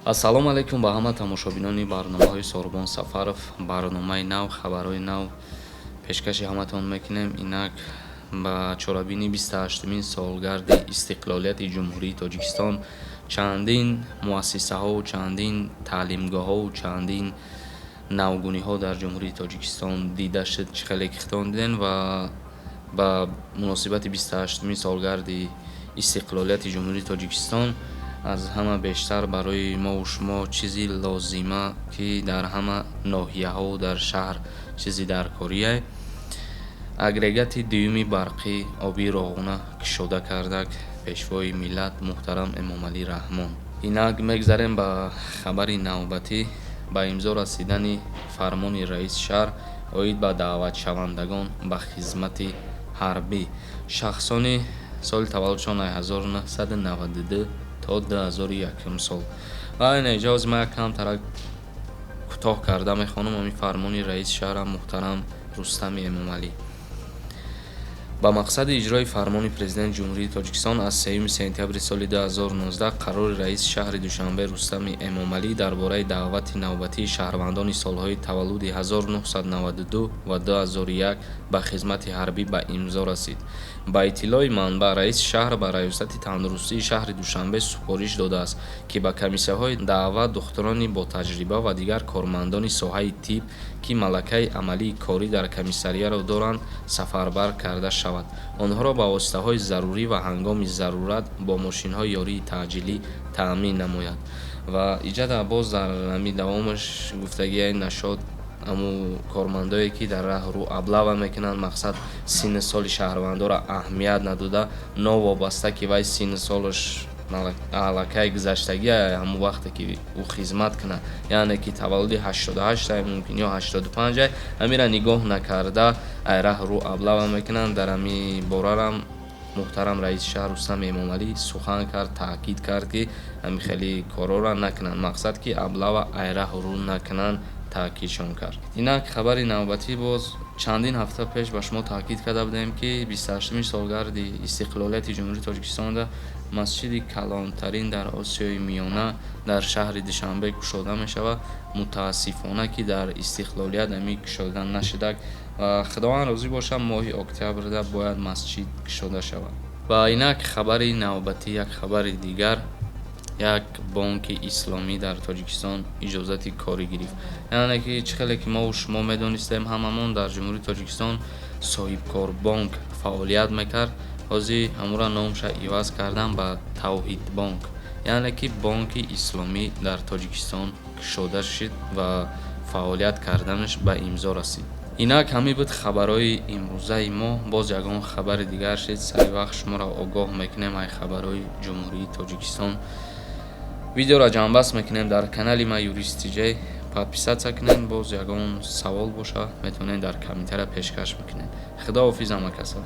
Ассалому алайкум ба ҳама тамошобинони барномаҳои Сорбон Сафаров. Барномаи нав, хабарҳои нав пешкаши ҳаматон мекунем. Инак, ба чорабинии 28-умин солгарди истиқлолияти Ҷумҳурии Тоҷикистон чандин муассисаҳову чандин таълимгоҳҳову чандин навгуниҳо дар Ҷумҳурии Тоҷикистон дида шуд, чӣ хеле ки худтон дидем. Ва ба муносибати 28-умин солгарди истиқлолияти Ҷумҳурии Тоҷикистон аз ҳама бештар барои мову шумо чизи лозима, ки дар ҳама ноҳияҳову дар шаҳр чизи даркорие, агрегати дуюми барқӣ обии Роғуна кушода кардак Пешвои миллат муҳтарам Эмомалӣ Раҳмон. Инак, мегзарем ба хабари навбатӣ: ба имзо расидани фармони раиси шаҳр оид ба даъватшавандагон ба хизмати ҳарбӣ, шахсони соли таваллудшон 1992 то 2001 сол. Ва ин иҷози ма якам тарак кӯтоҳ карда мехонам ҳамин фармони раиси шаҳрам муҳтарам Рустами Эмомалӣ. Ба мақсади иҷрои фармони Президенти Ҷумҳурии Тоҷикистон аз 3 сентябри соли 2019, қарори раиси шаҳри Душанбе Рустами Эмомалӣ дар бораи даъвати навбатии шаҳрвандони солҳои таваллуди 1992 ва 2001 ба хизмати ҳарбӣ ба имзо расид. Ба иттилои манбаъ, раиси шаҳр ба Раёсати тандурустии шаҳри Душанбе супориш додааст, ки ба комиссияҳои даъват духтурони ботаҷриба ва дигар кормандони соҳаи тиб, ки малакаи амалии корӣ дар комиссарияро доранд, сафарбар карда шавад, онҳоро ба воситаҳои зарурӣ ва ҳангоми зарурат бо мошинҳои ёрии таъҷилӣ таъмин намояд. Ва иҷада боз дар ҳамин давомаш гуфтагиҳои нашод, ҳамун кормандое, ки дар раҳ рӯ облава мекунанд, мақсад, синну соли шаҳрвандоро аҳамият надода, новобаста ки вай синну солаш аллакай гузаштагия ҳамун вақте ки ӯ хизмат кунад, яъне ки таваллуди 88-ай мумкин ё 85-ай, ҳамира нигоҳ накарда, ай раҳ рӯ облава мекунанд. Дар ҳамин борарам муҳтарам раиси шаҳр Рустам Эмомалӣ сухан кард, таъкид кард, ки ҳамин хели корҳоро накунанд, мақсад, ки облава ай раҳ рӯ накунанд, таъкидшон кард. Инак, хабари навбатӣ: боз чандин ҳафта пеш ба шумо таъкид карда будем, ки 28-уми солгарди истиқлолияти Ҷумҳурии Тоҷикистонда масҷиди калонтарин дар Осиёи Миёна дар шаҳри Душанбе кушода мешавад. Мутаассифона, ки дар истиқлолият ҳамин кушода нашудак ва Худованд розӣ бошад, моҳи октябрда бояд масҷид кушода шавад. Ва инак, хабари навбатӣ, як хабари дигар: як бонки исломӣ дар Тоҷикистон иҷозати корӣ гирифт. Яъне ки чӣ хеле ки мову шумо медонистем ҳамамон, дар Ҷумҳурии Тоҷикистон Соҳибкорбонк фаъолият мекард. Ҳозир ҳамура номша иваз кардан ба Тавҳидбонк, яъне ки бонки исломӣ дар Тоҷикистон кушода шуд ва фаъолият карданаш ба имзо расид. Инак, ҳамин буд хабарҳои имрӯзаи мо. Боз ягон хабари дигар шид, сари вақт шуморо огоҳ мекунем ай хабарҳои Ҷумҳурии Тоҷикистон. Видеоро ҷамъбаст мекунем. Дар канали ма Юрист Тиҷай подписаться кунед. Боз ягон савол боша, метавонед дар комментария пешкаш мекунед. Худоҳофиз, ҳама каса.